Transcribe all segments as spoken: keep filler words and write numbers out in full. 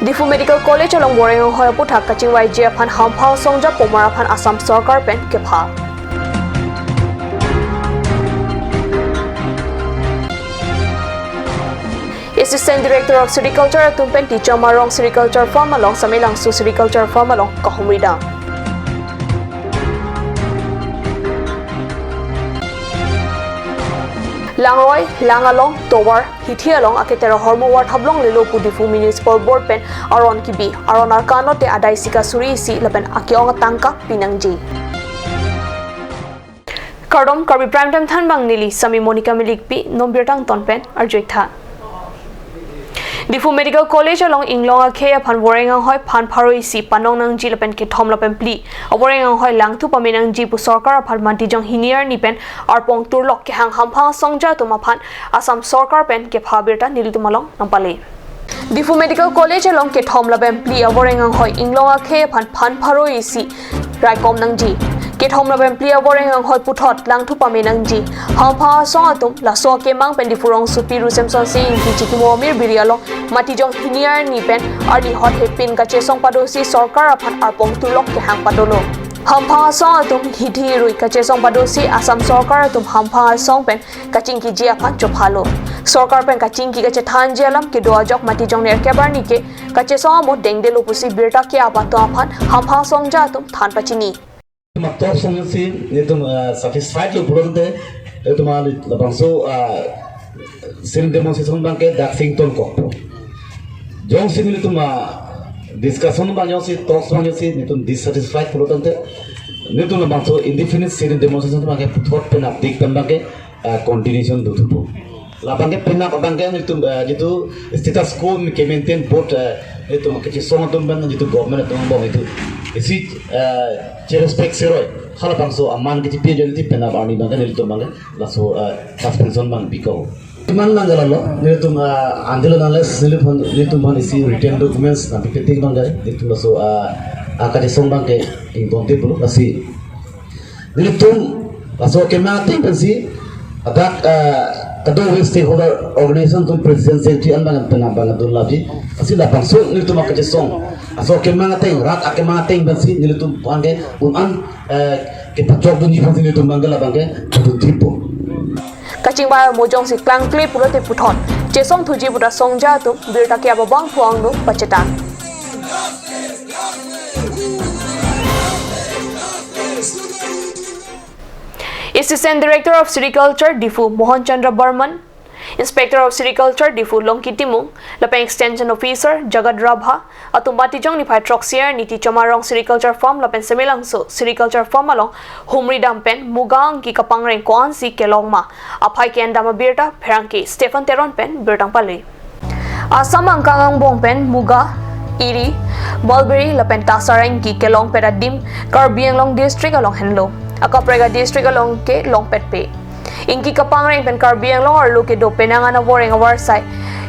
Diphu Medical College along Boreng anghoi aputhak kachingvaiji aphan hamphang asong ja pamar aphan Assam sorkar pen kepha. Assistant Director of Sericulture atum pen Tichom Arong Sericulture Farm along Samelangso Sericulture Farm along kahumri dam. Langroi, lang along, tovar, hithi along aketer ahormu varthap longlelo pu Diphu Municipal Board pen aron kebi, aron arkan lote adai sika suri isi lapen ake-ong atangka pinangji. Kardom, Karbi Prime Time thanbang neli Sami Monica Milikpi, non birta angton pen arju-ik tha. Diphu Medical College along inglong akhei aphan Boreng anghoi phan pharo isi panong nangji lapen kethom lapen phli aboreng anghoi langthu pame nangji pu sorkar aphan Matijong hini arni pen arpong turlok kehang hamphang asong ja atum aphan Assam sorkar pen kepha abirta nelitum along nangpale. Diphu Medical College along kethom lapen phli aboreng anghoi inglong akhei aphan phan pharo isi raikom nangji. Kethom lapen phli aboreng anghoi puthot langthu pame nangji. Hamphang asong atum laso akemang pen Diphu rongsopi Ru Semsonsing Ingti chikimo amir biri along Matijong hini arni pen arni hot hepin kachesong padosi sorkar aphan arpong turlok kehang padolo. Hamphang asong atum hithi rui kachesong padosi Assam sorkar atum hamphang asong pen kachingkiji aphan chophalo. Sorkar pen kachingki kachethanji alam kedo ajok Matijong nerkep arni ke kachesong amo dengdelo pusi birta ke-ap atum aphan hamphang asong ja atum than pachini. Mator song si netum, ah, satisfied lo pulote, netum, ah, labangso, ah, sit-in demonstration abangke dak sing tongkok. Jongsi netum, ah, discussion abang jongsi, talks abang jongsi netum dissatisfied pulote, netum labangso indefinite sit-in demonstration abangke puthot penap dik pen abangke, ah, continuation dothupo. Labangke penap abangke netum, ah, jitu status quo ke-maintain apot, ah, netum kachesong atum pen jitu government atum abang jitu isi, ah, cherespect seroi halabangso aman kechipi ajoine penap arni abangke netum abangke laso, ah, suspension abang bikok. Iman nanggalalo, netum, ah, until unless netum aphan, netum aphan isi written documents nangpipetik abangke netum laso, ah, ah, kachesong abangke ingtonte pulo, lasi nelitum laso akemang ateng pensi adak, ah, kadokave stakeholder organization atum president secretary an abang penap abang dun laji. Lasi labangso nelitum akachesong, laso akemang ateng, rat akemang ateng pensi nelitum abangke un-an, eh, kepachok dunji pensi nelitum abangke labangke dun thipo. Kachingvai amo jongsi klangkle pulote puthot chesong thuji pu ta asong ja atum birta ke-ap abangphu angno pachetang. Assistant Director of Sericulture Diphu Mohan Chandra Barman, Inspector of Sericulture Diphu Longki Timung, lapen Extension Officer Jagat Rabha atum Matijong niphai throksi arni Tichom Arong Sericulture Farm lapen Samelangso Sericulture Farm along humri dam pen muga angki kapangreng ko-ansi kelong ma aphai ke-en dam abirta pherangke Stephen Teron pen birta nangpale. Assam angkang angbong pen muga, iri, mulberry lapen tasar angki kelongpet adim Karbi Anglong district along henlo. Akaprek a-district along ke longpetpe. Ingki kapangreng pen Karbi Anglong arlo kedo penang an aboreng avarsai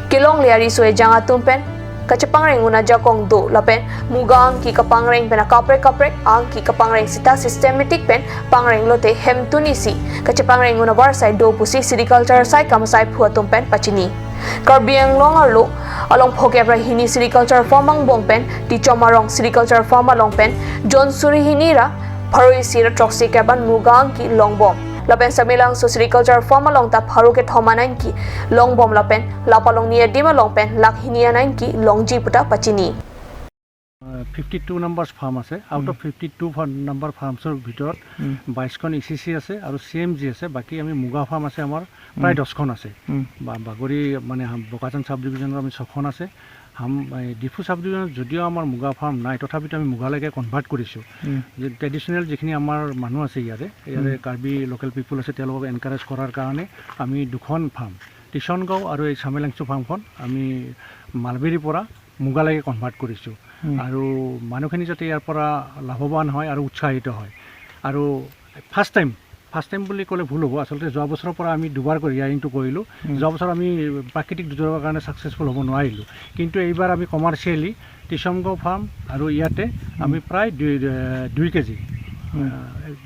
kelongle ariso ejang atum pen kachepangreng un ajakong do lapen muga angki kapangreng pen akaprek kaprek angki kapangreng sita systematic pen pangreng lote hemtun isi kachepangreng un avarsai do pusi sericulture asai kam asaiphu atum pen pachini. Karbi Anglong arlo along phokep ra hini sericulture farm angbong pen Tichom Arong sericulture farm along pen jon suri hini ra pharo isi ra throksi kep an muga angki longbom. Lapen Samelangso sericulture farm along ta pharo kethom an angki longbom lapen lapu along ni adim along pen lakh hini an angki longji pu ta pachini. Fifty two number farm আছে। Out of um. Fifty two farm, number ফাৰ্মছৰ ভিতৰত উম। বাইছখন ই চি চি আছে আৰু C M G আছে। বাকী আমি মুগা ফাৰ্ম আছে আমাৰ প্ৰায় উম। দহখন আছে। উম। বা-, বাগৰি মানে হাম-, বোকাজান ছাব ডিভিজনৰ আমি ছখন আছে। হাম-, এই ডিফু ছাব ডিভিজনত যদিও আমাৰ মুগা ফাৰ্ম নাই, তথাপিতো আমি মুগালৈকে কনভাৰ্ট কৰিছোঁ। উম। যে ট্ৰেডিশ্যনেল যিখিনি আমাৰ মানুহ আছে ইয়াৰে, ইয়াৰে উম। কাৰ্বি লোকেল পিপল আছে, তেওঁলোকক এনকাৰেজ কৰাৰ কাৰণে আমি দুখন ফাৰ্ম, টিচনগাঁও আৰু এই চামেলাংচু ফাৰ্মখন আমি মালবেৰীৰ পৰা মুগালৈকে কনভাৰ্ট কৰিছোঁ। উম। আৰু মানুহখিনি যাতে ইয়াৰ পৰা লাভৱান হয় আৰু উৎসাহিত হয়। আৰু ফাৰ্ষ্ট টাইম, ফাৰ্ষ্ট টাইম বুলি ক'লে ভুল হ'ব, আচলতে যোৱা বছৰৰ পৰা আমি দুবাৰকৈ ৰিয়াৰিংটো কৰিলোঁ। উম। যোৱা বছৰ আমি প্ৰাকৃতিক দুৰ্যোগৰ কাৰণে ছাকচেছফুল হ'ব নোৱাৰিলোঁ, কিন্তু এইবাৰ আমি কমাৰ্চিয়েলি টিচমগাঁও ফাৰ্ম আৰু ইয়াতে আমি উম। প্ৰায় দুই, এ, দুই কেজি, উম। আ,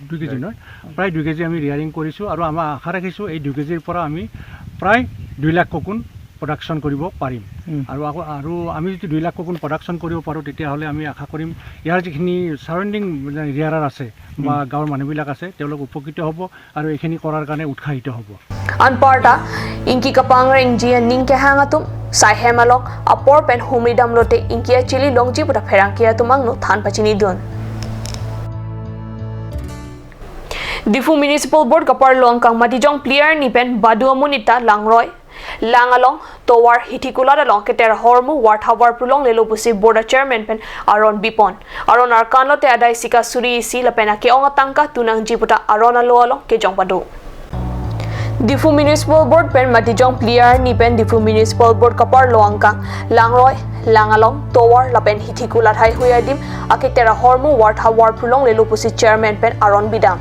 দুই কেজি ৰাইট। নহয়, প্ৰায় দুই কেজি আমি ৰিয়াৰিং কৰিছোঁ আৰু আমাৰ আশা ৰাখিছোঁ এই দুই কেজিৰ পৰা আমি প্ৰায় দুই লাখ ককুন প্ৰডাকশ্যন কৰিব পাৰিম। উম। আৰু আকৌ, আৰু আমি যদি দুই লাখ কুকুন প্ৰডাকশ্যন কৰিব পাৰোঁ, তেতিয়াহ'লে আমি আশা কৰিম ইয়াৰ যিখিনি ছাৰাউণ্ডিং এৰিয়াৰ আছে বা উম। গাঁৱৰ মানুহবিলাক আছে, তেওঁলোক উপকৃত হ'ব আৰু এইখিনি কৰাৰ কাৰণে উৎসাহিত হ'ব। Anparta ingki kapangrengji aning kehang atum sai hem along apor pen humri damlote ingki achili longji pu ta pherangke atum angno than pachinidun. Diphu Municipal Board kaparlo angkang Matijong Phli arni pen Badu amonit ta Langroi, Lang along, tovar, hithi kulat along keter ahormu vartha varpru longlelo pusi board a chairman pen aron bipon. Aron arkan lote adai sika suri isi lapen ake-ong atangka tunangji pu ta aron alo along kejong pado. Diphu Municipal Board pen Matijong Phli arni pen Diphu Municipal Board kaparlo angkang Langroi, Lang along, tovar lapen hithi kulat haihui adim aketer ahormu vartha varpru longlelo pusi chairman pen aron bidam.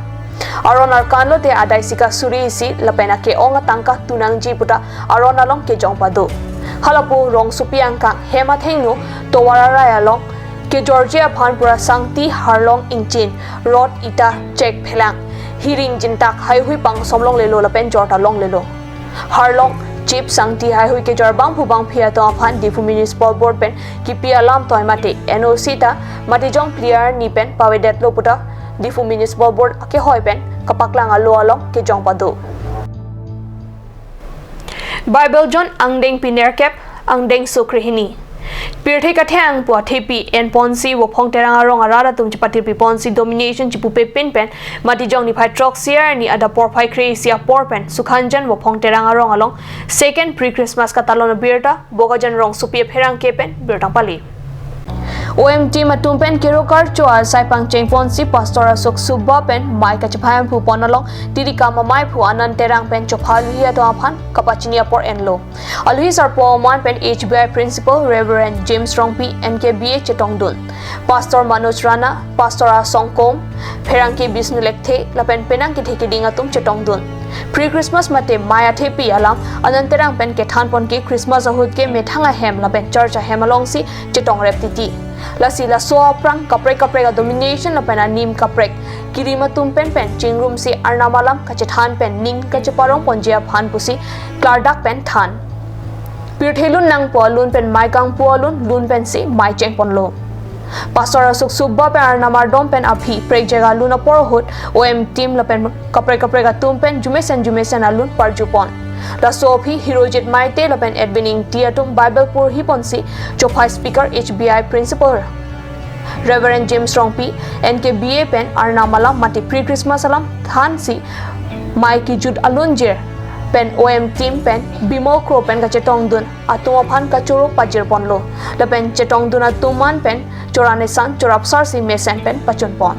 Aron arkan lote adai sika suri isi lapen ake-ong atangka tunangji pu ta aron along kejong pado. Halapu rongsopi angkang hem athengno tovar arai along kejorji aphan pura sangti, harlong, ingchin, rod, ita, chek, phelang, hiring jintak haihui pangsom longlelo lapen jor ta longlelo. Harlong, chip, sangti haihui kejor bangphu bangphi atum aphan Diphu Municipal Board pen kipi alam toi mate N O C ta Matijong Phli arni pen pavedetlo pu ta Diphu Municipal Board akehoi pen kapaklang alo along kejong pado. Bible John angdengpi nerkep, angdengso krehini. Pirthe katheng pu athepi enponsi Vophong Terang arong arat atum chepatirpi ponsi domination chipupepin pen Matijong niphai throksi arni adap porphai kre-isi apor pen Sukhanjan Vophong Terang arong along second pre-Christmas katalon abirta Bokajan rongsopi apherangke pen birta pali. O M team atum pen kero karcho asai pangcheng ponsi Pastor Asok Subba pen mai kachephai amphu pon along Tirika Mamai phu Anand Terang pen chopha aluhi atum aphan kapachini apor enlo. Aluhi sarpo aman pen H B I Principal Reverend James Rongpi, N K B A chetongdun. Pastor Manoj Rana, Pastor Asong Kom, pherangke Bisnu Lekthe lapen penang kethe keding atum chetongdun. Pre-Christmas mate mai athepi alam Anand Terang pen kethan pon ke Christmas ahut ke methang ahem lapen church ahem alongsi chetongrep titi. Lasi laso aphrang kaprek kaprek a-domination lapen anim kaprek kirim atum pen pen chingrumsi Arnam alam kachethan pen ning kacheparong ponji aphan pusi klardak pen than. Pirthe lun nangpo alun pen mai kangpu alun, lun pensi mai cheng ponlo. Pastor Asok Subba pen Arnam ardom pen aphi prekjak alun apor ahut O M team lapen kaprek kaprek atum pen jumesen jumesen alun parju pon. Laso aphi Hirojit Maite lapen Edwin Ingti atum Bible porhi ponsi chopha speaker H B I Principal Reverend James Rongpi, N K B A pen Arnam alam mate pre-Christmas alam thansi mai kijut alunjir pen O M team pen Bimol Kro pen kachetongdun atum aphan kachoro pajir ponlo. Lapen chetongdun atum an pen choranisan chorapsarsi mesen pen pachun pon.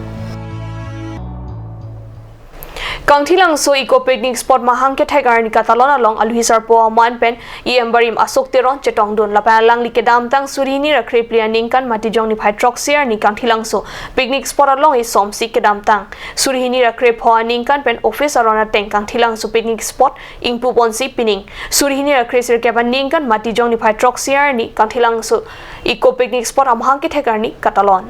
Kangthilangso Eco Picnic Spot mahang kethek arni katalon along aluhi sarpo aman pen E M barim Asok Teron chetongdun lapen alangli kedamtang suri hini ra krephli aningkan Matijong niphai throksi arni Kangthilangso Picnic Spot along isomsi kedamtang suri hini ra krepho aningkan pen office aron ateng Kangthilangso Picnic Spot ingpu ponsi pining suri hini ra kresirkep aningkan Matijong niphai throksi arni Kangthilangso Eco Picnic Spot amahang kethek arni katalon.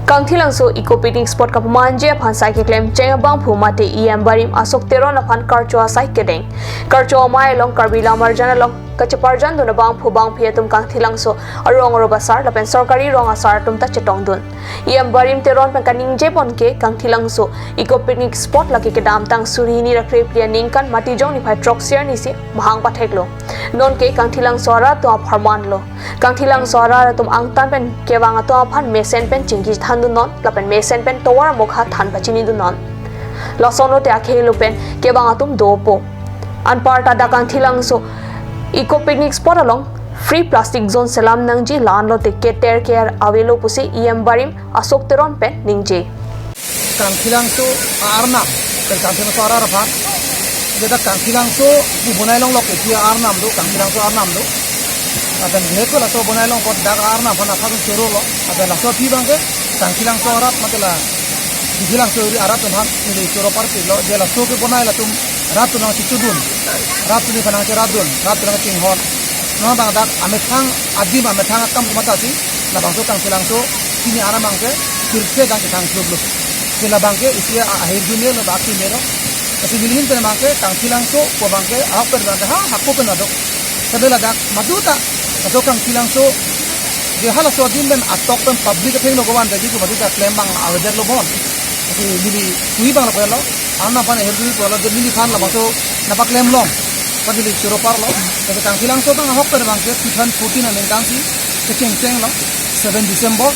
Kangthilangso Eco Picnic Spot kapamanji aphan sai keklem cheng abangphu mate E M barim Asok Teron aphan karcho asai kedeng. Karcho amei along Karbi Lammarjan along kacheparjandun abangphu bangphi atum Kangthilangso arong arop asar lapen sorkari rong asar atum ta chetongdun. E M barim Teron pen kaningje pon ke Kangthilangso Eco Picnic Spot lake kedamtang suri hini ra krephli aningkan Matijong niphai throksi arnisi mahang patheklo. Nonke Kangthilangso arat atum apharman lo. Kangthilangso arat atum angtan pen kevang atum aphan mesen pen chingki thandunnon lapen mesen pen tovar mokha than pachinidunnon. Lason lote akhei lo pen kevang atum dopo. Anparta dak Kangthilangso Eco Picnic Spot along free plastic zone selam nangji, la-an lote keter ker avelo pusi E M barim Asok Teron pen ningje. Kangthilangso arnam, pen Kangthilangso arat aphan. Jeda Kangthilangso pu bonai longlok ke dia arnam do, Kangthilangso arnam do. Lapen jeheko laso bonai long apot dak arnam aphan aphan choro lo. Lapen laso aphi abangke Kangthilangso arat mate la Kangthilangso ri arat aphan neli choro parpik lo. Je laso kebonai latum rat atum nangchechudun, rat atum aphan nangcheradun, rat atum nangchinghon. Non abang dak amethang adim amethang akam atum matha si labangso Kangthilangso chini arnam abangke pirthe dang kethang kluk lo. Si labangke isi a-, ahirjume lo, baki me lo. Lasi nelihin pen abangke Kangthilangso pu abangke ahok pen abangke ha hako pen adok. Kave ladak madu ta, laso Kangchilangso, je halaso adim pen atok pen public athengno kovan jadi ko madu ta klem abang avedet lo bon. Lasi neli kui abang lo ko lo, anam aphan aher dui ko lo, je neliphan labangso nangpaklem long. Pajili choro parlo, lasi Kangchilangso abang ahok pen abangke two thousand fourteen aningkan si kechengcheng lo, seven December.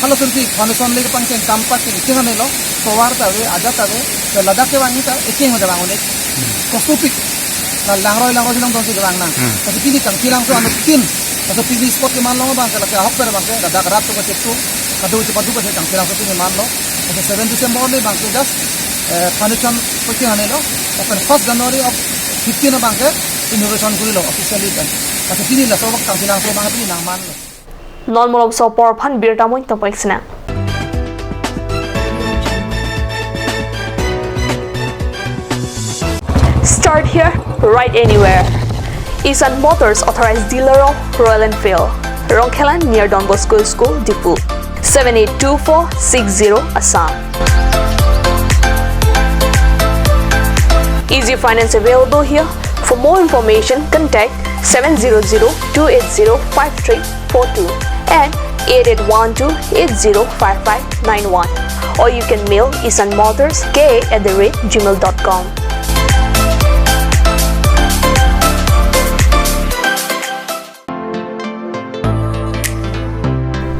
Halason si foundation le pangcheng kam pacheng cheng ane lo, tovar ta ave, ajat ta ave, ladak kevang ta, ekeng ta vang unik. Kosupik. La langroi langroi si longdon si kevang nang. Hmm. Lasi pini Kangchilangso anuttin. Laso pini spot keman long abangke, lasi ahok pen abangke, ladak rat to kachek to, kadu chepadu kachek Kangchilangso pini man lo. Lasi seven December le abangke just, eh, foundation pacheng ane lo. Lapen first January of fifteen abangke inauguration kuri lo officially pen. Lasi pini laso abang Kangchilangso abang pini nangman lo. Non malom so apor aphan birta mo-ing tong pek sina. Start here, ride anywhere. Isan Motors authorized dealer of Royal Enfield, Rongkhelan near Don Bosco School, Diphu, seven eight two four six zero, Assam. Easy finance available here. For more information, contact seven zero zero two eight zero five three four two and eight eight one two eight zero five five nine one, or you can mail isan motors k at the rate gmail dot com.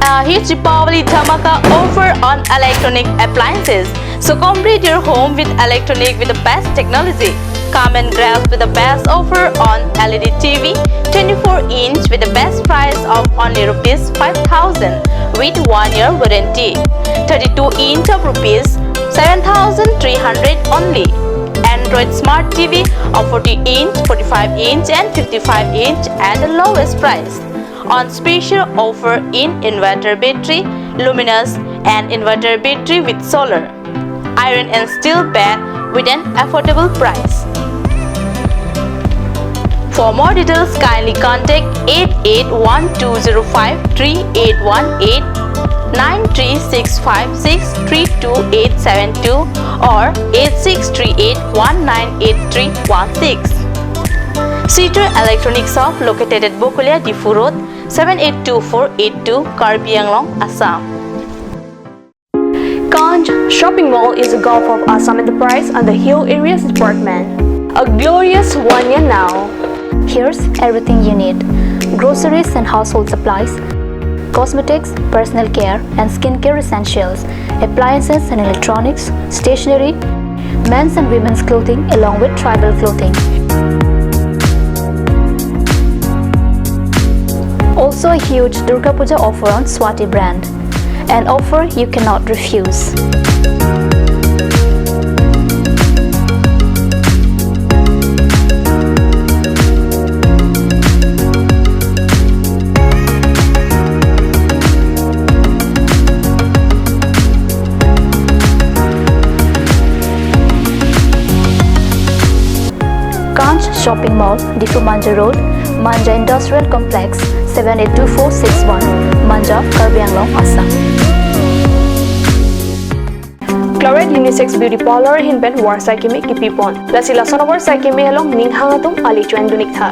A huge Deepavali dhamaka offer on electronic appliances. So complete your home with electronic with the best technology. Come and grab with the best offer on L E D T V, twenty-four inch with the best price of only rupees five thousand with one year warranty. Thirty-two inch of rupees seven thousand three hundred only. Android Smart T V of forty inch, forty-five inch and fifty-five inch at the lowest price. On special offer in inverter battery, luminous and inverter battery with solar, iron and steel bed with an affordable price. For more details, kindly contact eight eight one two zero five three eight one eight, nine three six five six three two eight seven two or eight six three eight one nine eight three one six. Situ Electronic Shop located at Bokolia, Diphu Road, seven eight two four eight two, Karbi Anglong, Assam. Kanch Shopping Mall is a gulf of Assam Enterprise and the Hill Areas Department. A glorious one year now. Here's everything you need: groceries and household supplies, cosmetics, personal care and skincare essentials, appliances and electronics, stationery, men's and women's clothing along with tribal clothing. Also a huge Durga Puja offer on Swati brand. An offer you cannot refuse. Kanch Shopping Mall, Diphu Manja Road, Manja Industrial Complex, seven eight two four six one, Manja, Karbi Anglong, Assam. Claret Unisex Beauty Parlor ahin pen varsai keme kipipon. Lasi lason avarsai keme along ning hang atum ali chuan dunik tha.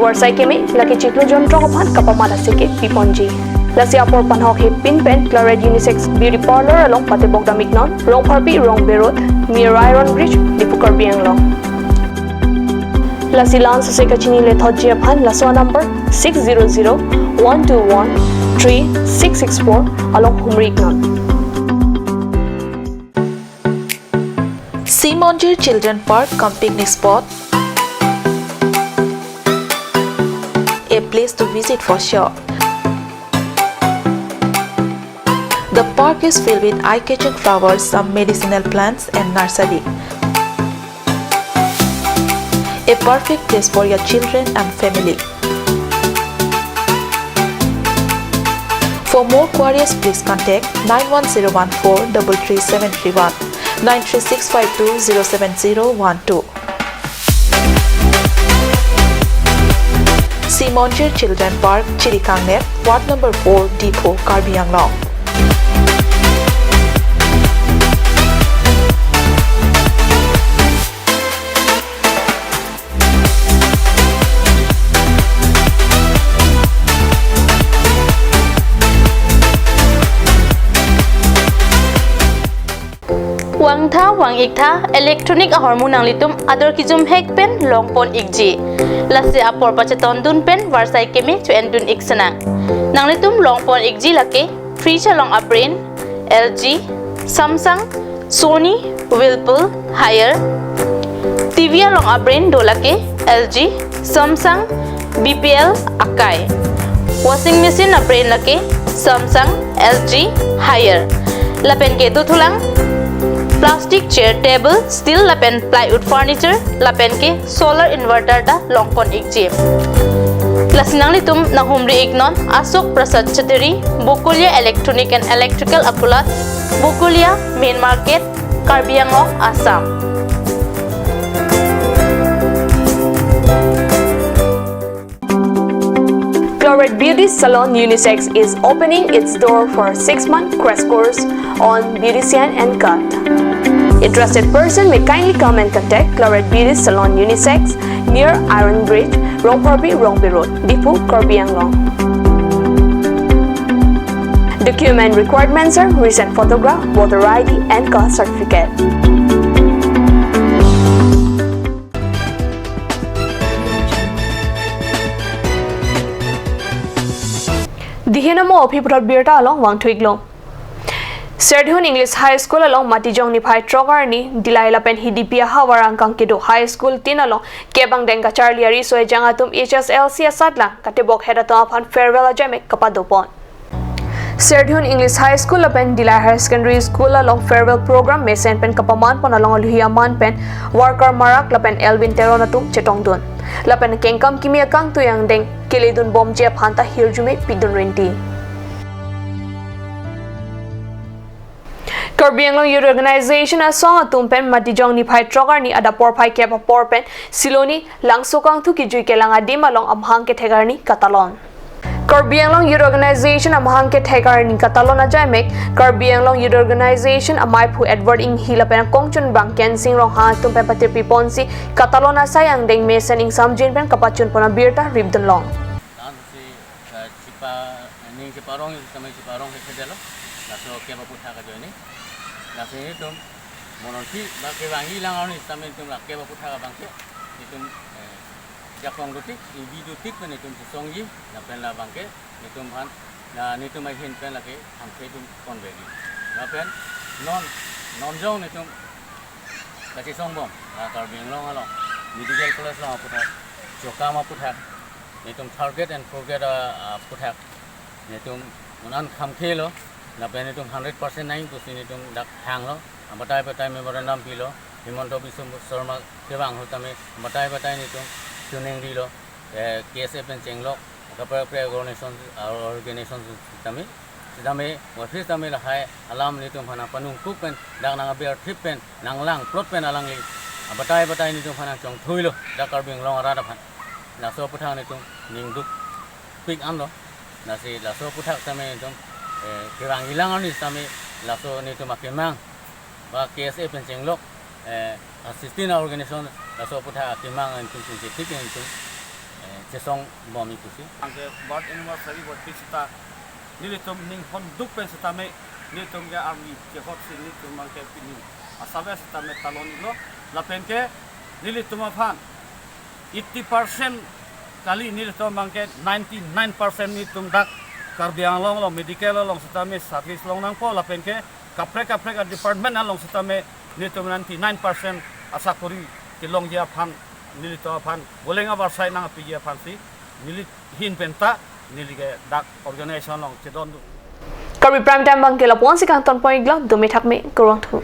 Varsai keme lake chiklo jontong aphan kapamat aseke piponji. Lasi apor panhok hepin pen Claret Unisex Beauty Parlor along patebok damiknon, Rongpharpi Rongbe Road, near Iron Bridge, Diphu, Karbi Anglong. Lasi la-an sose kachini lethotji aphan laso number six zero zero one two one three six six four along humri iknon. Simonjir Children Park cum picnic spot, a place to visit for sure. The park is filled with eye-catching flowers, some medicinal plants and nursery. A perfect place for your children and family. For more queries, please contact nine one zero one four double three seven three one, nine three six five two zero seven zero one two. Simonjir Children Park, Chirikangner, Ward number four, Diphu, Karbi Anglong. Vang-iktha, electronic ahormu nanglitum ador kejum hek pen longpon-ikji. Lasi apor pachetondun pen varsai keme cho-endun-ik sinang. Nanglitum longpon-ikji lake fridge along a-brand L G, Samsung, Sony, Whirlpool, Haier. T V along a-brand do lake L G, Samsung, B P L, Akai. Washing machine a-brand lake Samsung, L G, Haier. Lapen ke dothulang plastic chair, table, steel lapen plywood furniture, lapen ke solar inverter ta longpon-ikji. Lasi nanglitum nanghumri-iknon Ashok Prasad Chattery, Bokolia Electronic and Electrical Akulat, Bokolia, Main Market, Karbi Anglong, Assam. Claret Beauty Salon Unisex is opening its door for six-month crash course on beautician and cut. Interested person may kindly come and contact Claret Beauty Salon Unisex near Iron Bridge, Rongpharpi, Rongpi Road, Diphu, Karbi Anglong. Document requirements are recent photograph, voter I D, and caste certificate. Dihen amo aphi puthot birta along vangthu-iklo. Serdihun English High School along Matijong niphai throk arni Dillai lapen Hidipi ahavar angkang kedo High School tin along kep angdeng kacharli ariso ejang atum H S L C asatlang katebok het atum aphan farewell ajaimek kapadopon. Serdihun English High School lapen Dillai Higher Secondary School along farewell program mesen pen kapamanpon along aluhi aman pen Worker Marak lapen Elvin Teron atum chetongdun. Lapen kengkam kimi akangtui angdeng keledunbomji aphan ta hirjume pidun rinti. Karbi Anglong Youth Organization asong atum pen Matijong niphai throk arni adap porphai kep apor pen Siloni Langso Kangthu kijui kelang adim along amahang kethek arni katalon. Karbi Anglong Youth Organization amahang kethek arni katalon ajaimek Karbi Anglong Youth Organization amaiphu Edward Inghi lapen akongchunbang Kensing Ronghang atum pen patirpiponsi katalon asai angdeng mesen ingsamjin pen kapachunpon abirta ripdunlong. Lason si, eh, chepa, ning cheparong, sitame cheparong hesedelo. Laso kep aputhak ajoine. Laso nelitum mononsi ba kevangji lang arni sitame nelitum la kep aputhak abangke nelitum, eh, jakong dotik, ingvi dotik pen nelitum chesongji, lapen labangke nelitum aphan, la nelitum ahin pen lake angke nelitum konvekji. Lapen non, non jong nelitum kachesongbom, la Karbi Anglong along, Medical College along aputhak, chokam aputhak, nelitum third grade and fourth grade, ah, aputhak, nelitum un-an khamkhelo, lapen nelitum hundred percent nangji pusi nelitum dak hanglo, abatai batai memorandum pilo, Himanta Biswa Sarma kevang ahut tame, abatai batai nelitum tuning dilo, eh, K S A pen chenglok, kaprek kaprek organization, ah, organization tame, sitame, office tame lahai alam nelitum aphan nangpanungkuk pen, dak nang aber thip pen, nanglang plot pen alangli abatai batai nelitum aphan nangchongthuilo, dak Karbi Anglong arat aphan. Laso aputhak nelitum ningdukpik anlo. Lasi laso aputhak tame nelitum, eh, kevangji lang arni tame laso nelitum akemang ba K S A pen chenglok, eh, assistant organization laso aputhak akemang nelitum chingki tik nelitum, eh, chesongbomji pusi. Angke birth anniversary birthday sita nelitum ning honduk pen sitame nelitum ke arni kehot si nelitum abangke pini asave sitame talon-iklo, lapen ke nelitum aphan eighty percent kali, nelitum abangke ninety-nine percent nelitum dak Karbi Anglong along medical along sitame service longnangpo, lapen ke kaprek kaprek a-department along sitame nelitum ninety-nine percent asakori kelongji aphan, nelitum aphan voleng avarsai nangpiji aphansi neli ahin penta neli ke dak organization along chedondun. Karbi Prime Time abangke lapu-ansi kangtonpon-iklo, dome thakme, kurvangthu.